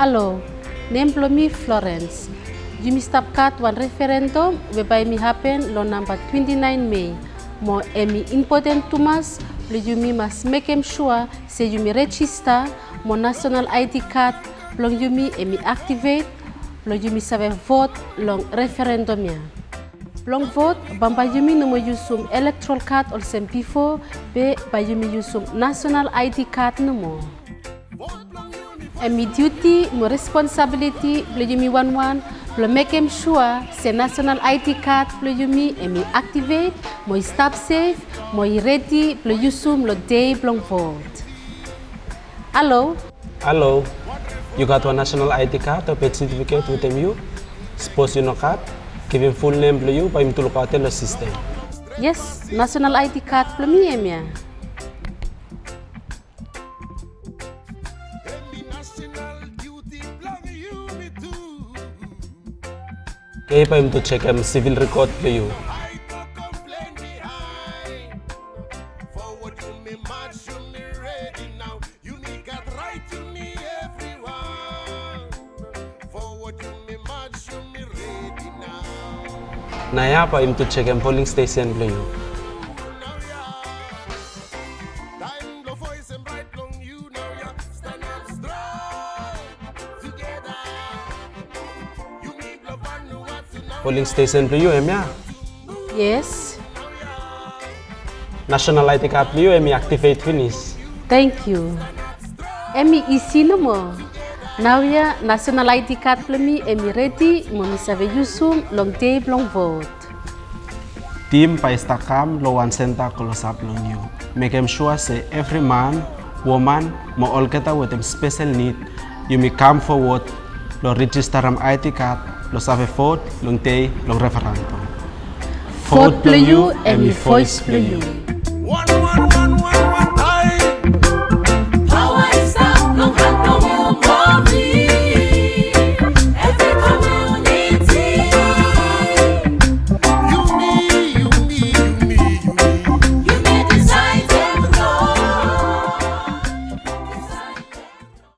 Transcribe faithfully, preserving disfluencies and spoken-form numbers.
Halo, nem blong mi Florence. Yumi stap gat wan referendum we bae hemi hapen long namba twenti naen Mei. Mo hemi impoten tumas blong yumi mas mekem sua se yumi rejista mo nasonal I D kad blong yumi hemi aktivet blong yumi save vot long referendum ya. Blong vot, bambae yumi no moa yusum electoral kad olsem bifo, be bae yumi yusum nasonal I D kad nomo. Hemi diuti mo responsabiliti blong yumi wanwan blong mekem sua se nasonal I D kad blong yumi hemi aktivet mo i stap sef mo i redi blong yusum long dei blong vot. Halo. Halo. Yu gat wan nasonal I D kad o beth setifiket wetem yu? Sapos yu no gat, givim ful nem blong yu bae yumi tu lukaotem long sistem. Yes, nasonal I D kad blong mi hemia. Okei, bae yumi tu jekem sivil rekod blong yu. Naoia bae yumi tu jekem poling stesen blong yu. Poling stesen blong yu hemia? Yes. Nasonal I D kad blong yu hemi aktivet finis. Tangkiu. Hemi isi nomo. Naoia nasonal I D kad blong mi hemi redi mo mi save yusum long dei blong vot. Tim bae i stap kam long wan senta klosap long yu. Mekem sua se evri man, woman mo olgeta wetem spesel nid, yumi kam fowod long rejistarem I D kad blong save vot long dei blong referendum. Vot blong yu hemi voes blong yu.